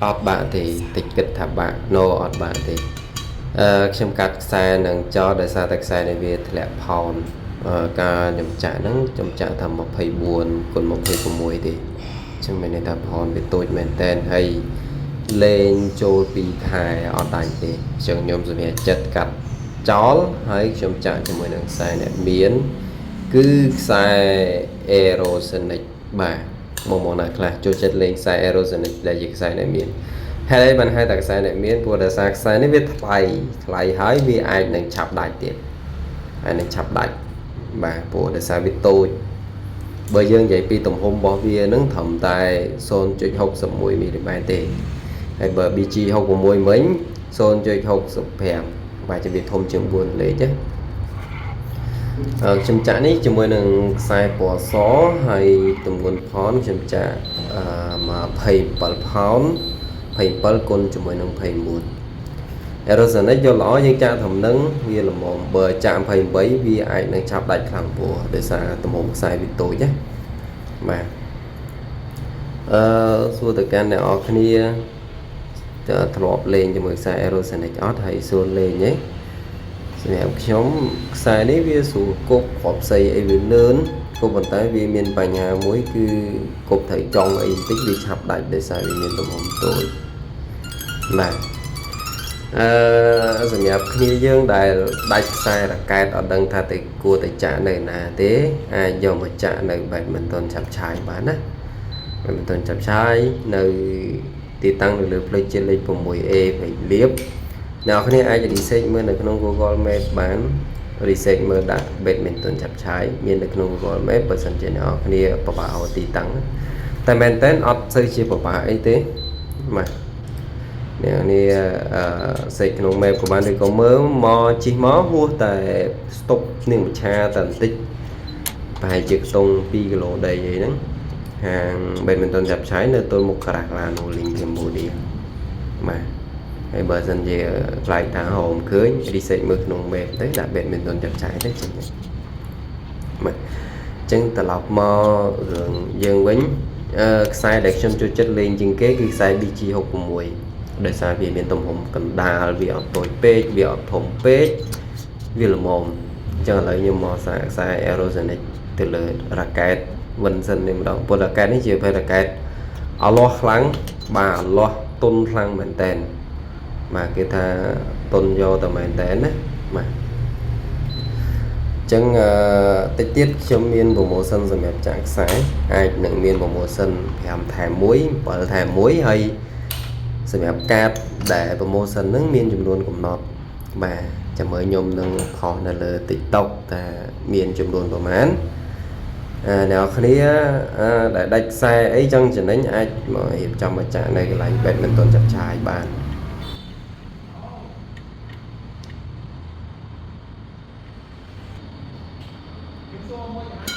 អត់បាក់ទេតិចគិតថាបាក់ no អត់បាក់ទេខ្ញុំកាត់ខ្សែនឹងចោលដោយសារតែខ្សែនេះវាធ្លាក់ផោនការខ្ញុំចាក់ហ្នឹងខ្ញុំចាក់ថា24គុណ26ទេអញ្ចឹងមានន័យថាផោនវាតូចមែនតែនហើយលេងចូល2ខែអត់ដាច់ទេអញ្ចឹងខ្ញុំសម្រេចចិត្តកាត់ចោលហើយខ្ញុំចាក់ជាមួយនឹងខ្សែអ្នកមានគឺខ្សែ Aerosonic បាទមកមកណាខ្លះចូលចិត្តលេងខ្សែ Aerosonic ដែលជាខ្សែអ្នកមានហេតុអីបានហៅតែខ្សែអ្នកមានព្រោះដោយសារខ្សែនេះវាថ្លៃថ្លៃហើយវាអាចនឹងឆាប់ដាច់ទៀតអាចនឹងឆាប់ដាច់បាទព្រោះដោយសារវាតូចបើយើងនិយាយពីទំហំរបស់វានឹងត្រឹមតែ0.61មីលីម៉ែត្រទេហើយបើ BG 66វិញ0.65បាទជាវាធំជាង4លេខណាខ្ញុំចាក់នេះជាមួយនឹងខ្សែពណ៌សហើយទម្ងន់ផោនខ្ញុំចាក់27ផោន27គុណជាមួយនឹង29 Aerosonic យកល្អយើងចាក់ត្រឹមនឹងវាល្មមបើចាក់28វាអាចនឹងឆាប់ដាច់ខ្លាំងព្រោះដោយសារទំហំខ្សែវាតូចណាបាទអឺសួរទៅកាន់អ្នកនរគ្នាតើធ្លាប់លេងជាមួយខ្សែ Aerosonic អត់ហើយសួរលេងទេសម្រាប់ខ្ញុំខ្សែនេះវាស្រួលគប់គ្រាប់ស្អីអីវាលឿនក៏ប៉ុន្តែវាមានបញ្ហាមួយគឺគប់ត្រូវចង់អីបន្តិចវាឆាប់ដាច់ដោយសារវាមានទំហំតូចបាទអឺសម្រាប់គ្នាយើងដែលដាច់ខ្សែរ៉ាកែតអត់ដឹងថាទៅគួរតែចាក់នៅណាទេអាចយកមកចាក់នៅ Badminton ឆាប់ឆាយបានណា Badminton ឆាប់ឆាយនៅទីតាំងនៅលើផ្លូវជាតិលេខ 6A ព្រៃលៀបអ្នកនរគ្នាអាច research មើលនៅក្នុង Google Map បាន research មើលដាក់ Badminton ឆាប់ឆាយមាននៅក្នុង Google Map បើសិនជាអ្នកនរគ្នាពិបាករកទីតាំងតែមែនតើអត់សូវជាពិបាកអីទេបាទអ្នកនេះអឺសេកក្នុង map ក៏បានឬក៏មើលមកជិះមកហួសតែស្តុបនាងមច្ឆាតែបន្តិចប្រហែលជាខ្ទង់2គីឡូដីអីហ្នឹងហាង Badminton ចាប់ឆាយនៅទល់មុខក្រាស់ឡាន Rolling Cambodia បាទហើយបើសិនជាខ្លាចថាហោមឃើញ research មើលក្នុង map ទៅដាក់ Badminton ចាប់ឆាយទៅចេញបាទអញ្ចឹងត្រឡប់មករឿងយើងវិញអឺខ្សែដែលខ្ញុំចូលចិត្តលេងជាងគេគឺខ្សែ BG 66ដោយសារវាមានទំហំកណ្ដាលវាអត់តូចពេកវាអត់ធំពេកវាល្មមអញ្ចឹងឥឡូវខ្ញុំមកសាកខ្សែ Aerosonic ទៅលើរ៉ាកែត Vincent នេះម្ដងព្រោះរ៉ាកែតនេះជាប្រភេទរ៉ាកែតអលាស់ខ្លាំងបាទអលាស់ទុនខ្លាំងមែនតែនបាទគេថាទុនយកតែមែនតែនណាបាទចឹងអឺតិចទៀតខ្ញុំមាន promotion សម្រាប់ចាក់ខ្សែអាចនឹងមាន promotion 5ថែម1 7ថែម1ហើយសម្រាប់កាតដែល promotion ហ្នឹងមានចំនួនកំណត់បាទចាំមើលខ្ញុំនឹងផុសនៅលើ TikTok តើមានចំនួនប្រមាណអឺអ្នកនរគ្នាដែលដាច់ខ្សែអីចង់ចំណេញអាចមករៀបចំមកចាក់នៅកន្លែង Badminton ចាប់ឆាយបាន ជំរាបសួរមួយ